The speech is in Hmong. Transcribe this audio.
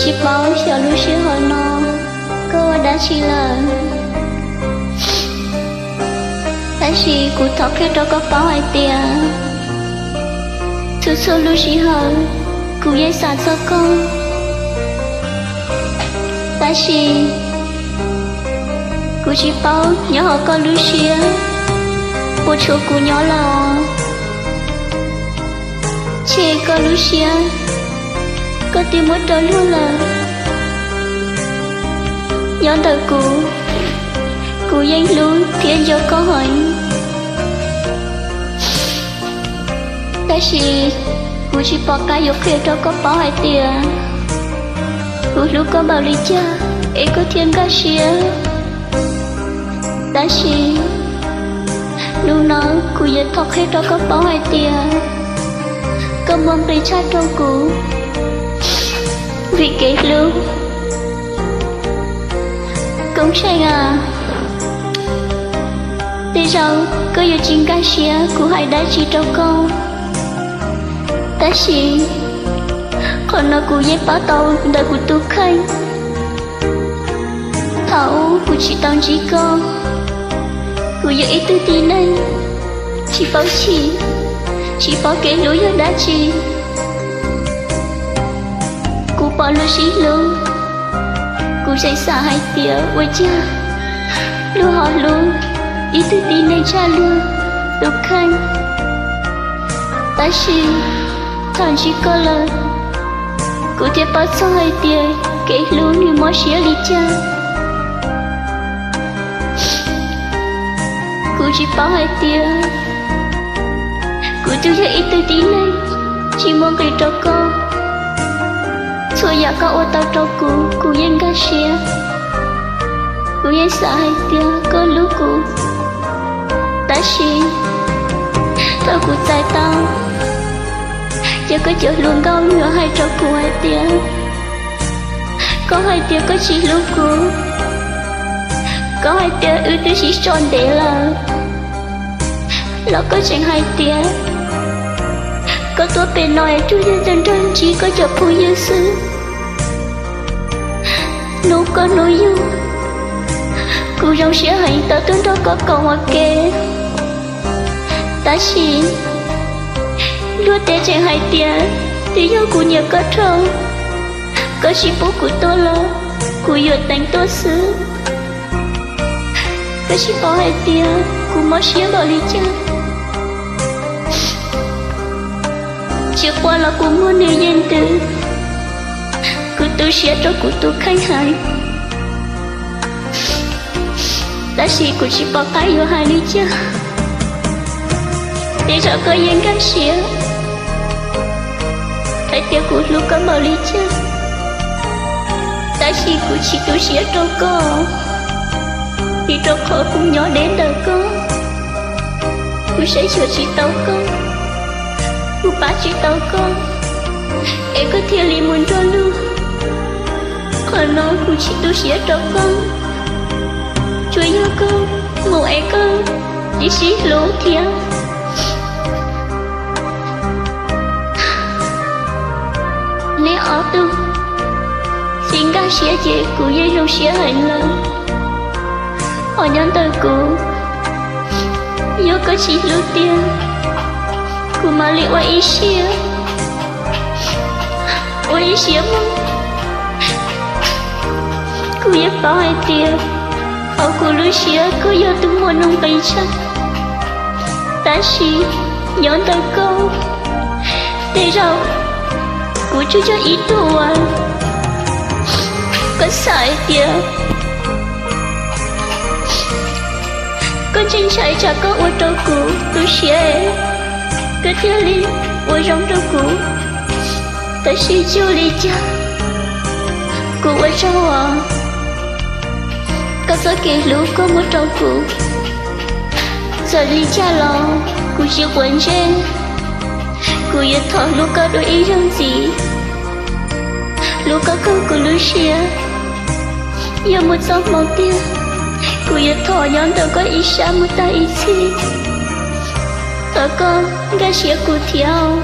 Tsis paub xyov lub sij hawm no koj ua dab tsi lawm, tab sis kuv thov qhia rau koj paub hais tias txhua txhua lub sij hawm kuv yeej xav txog koj, tab sis kuv tsis paub nyob hauv koj lub siab puas tshuav kuv nyob lawm. Ces koj lub siab koj twb muab rau luag lawm. Nyob ntawm kuv, kuv yeej hlub thiab nco koj heev, tab sis kuv tsis pom qab yuav qhia rau koj paub hais tias kuv hlub koj npaum li cas es koj thiaj nkag siab. Tab sis hnub no kuv yuav thov qhia rau koj paub hais tias koj muaj nqis tshaj rau kuv vim kev hlub. Koob Tsheej a, tej zaum koj yuav tsis nkag siab kuv hais dab tsi rau koj, tab sis qhov no kuv yeej paub tau ntawm kuv tus kheej. Thaum ub kuv tsis tau ntsib koj, kuv yog ib tug tib neeg tsis paub chim, tsis paub kev hlub yog dab tsi. Kuv pom luag sib hlub, kuv tseem xav hais tias ua cas luag ho hlub ib tug tib neeg tshaj luag tus kheej. Tab sis thaum ntsib koj lawm, kuv thiaj paub txog hais tias kev hlub nws mob siab li cas. Kuv tsis paub hais tias kuv twb yog ib tug tib neeg tsis muaj nqis rau koj. Txhua yam koj ua tau rau kuv, kuv yeej nkag siab. Kuv yeej xav hais tias koj hlub kuv, tab sis thaum kuv txais tau, ces koj cov hluas nkauj yuav hais rau kuv hais tias, koj hais tias koj tsis hlub kuv, koj hais tias wb twb sib so ntev lawm, los koj tseem hais tias koj tuaj pem no es tsuas yog nrog nrog ntsib koj cov phooj ywg xwb. Hnub koj hnub yug, kuv zoo siab heev tau tuaj nrog koj koom ua ke, tab sis luag tej tseem hais tias twb yog kuv nyiam koj dhau, koj tsis pub kuv tuaj los kuv yuav teev tuaj xwb. Koj tsis paub hais tias kuv mob siab npaum li cas. Tsis quaj los kuv muag nws yeej ntws, kuv tu siab rau kuv tus kheej heev. Tab sis kuv tsis pom qab yuav hais li cas. Tej zaum koj yeej nkag siab hais tias kuv hlub koj npaum li cas, tab sis kuv tsis tu siab rau koj, vim rau qhov kuv nyob deb ntawm koj, kuv saib xyuas tsis tau koj, kuv pab tsis tau koj, es koj thiaj li mus nrog luag. Qhov no kuv tsis tu siab rau koj, tsuas yog koj mus es koj tsis sib hlub thiab. Neb ob tug tsis nkag siab ces kuv yeej zoo siab heev lawm. Ho nyob ntawm kuv, yog koj tsis hlub tiag, kuv mam li ua ib siab, ua ib siab mus. Kuv yeej paub hais tias hauv kuv lub siab koj yog tus muaj nuj nqis tshaj, tab sis nyob ntawm koj, tej zaum kuv tsuas yog ib tug uas koj xav hais tias koj ntshai ntshai tsam koj ua rau kuv tu siab, koj thiaj li ua zoo rau kuv. Tab sis tsis ua li cas, kuv ua tsaug os. Koj txoj kev hlub koj muab rau kuv, txawm li cas los kuv tsis quav ntsej. Kuv yuav thov hlub koj dua ib zaug ntxiv, hlub koj kawg kuv lub siab. Yog mus txog hmo tiag, kuv yuav thov nyob ntawm koj ib sab mus tag ib txhis. Thov koj nkag siab kuv thiab.